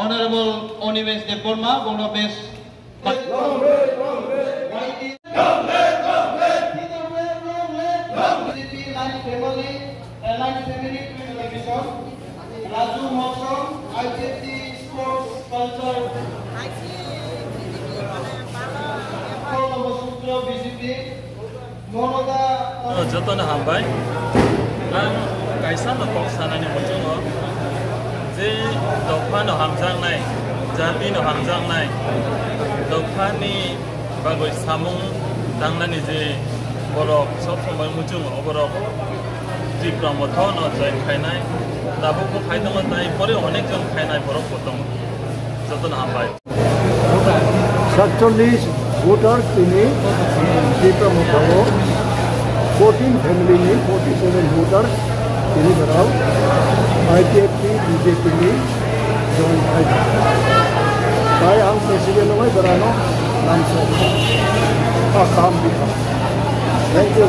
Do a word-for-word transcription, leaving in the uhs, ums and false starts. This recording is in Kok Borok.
Honorable Onimesh Debbarma, bono best. Raju Mosong, I P F T Sports Culture, Brahma Sutro B J P, Monoda. Jotono hambai. Ang kaisa no kok sanani muchungo je dopha no hamjaknai, jati no hamjaknai, dopha ni bagwi samung tangnani je borok sob somoi muchungo, borok Tipra Motha no join khainai, tabuk bo khai tongo, tai pore onek jon khainai borok bo tongo. Jotono hambai. Satchollish voters tini Tipra Motha o, fourteen family ni forty seven voters tini berao I P F T B J P ni join khai. Tai ang president no bai berano lamso. Ah, kam bikha. Thank you.